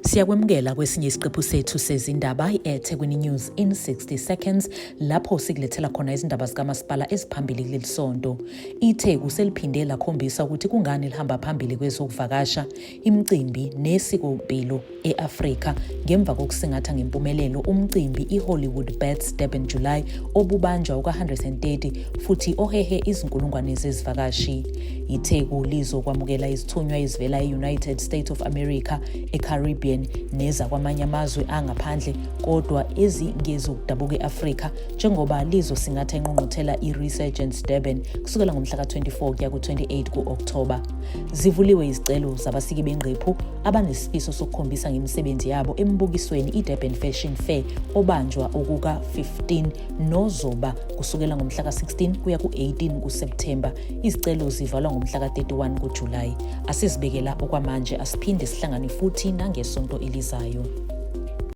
Siyakwemukela kwesinye isiqephu sethu sezindaba i-Ethekwini News in 60 Seconds, lapho sikulethela khona izindaba zikamasipala eziphambili kuleli sonto. ITheku seliphinde lakhombisa ukuthi kungani lihamba phambili kwezokuvakasha, imicimbi nesikompilo e-Afrika ngemva kokusingatha ngempumelelo umcimbi iHollywood Bets Durban July obubanjwa uka-130 futhi ohehe izinkulungwane zezivakashi. ITheku lizokwamukela izithunywa ezivela e-United States of America, eCaribbean nezakwamanye amazwe angaphandle kodwa ezingezokudabuka e-Afrika njengoba lizosingatha ingqungquthela i-Resurgence Durban kusukela ngomhla ka-24 kuya ku-28 ku-Okthoba. Zivuliwe izicelo zabasiki bengqephu abanesifiso sokukhombisa ngemisebenzi yabo embukisweni i-Durban Fashion Fair obanjwa okuka-15 nozoba kusukela ngomhla ka-16 kuya ku-18 kuSepthemba. Izicelo zivalwa ngomhla ka-31 kuJulayi. Asizibekela okwamanje, asiphinde sihlangane futhi nangesonto elizayo.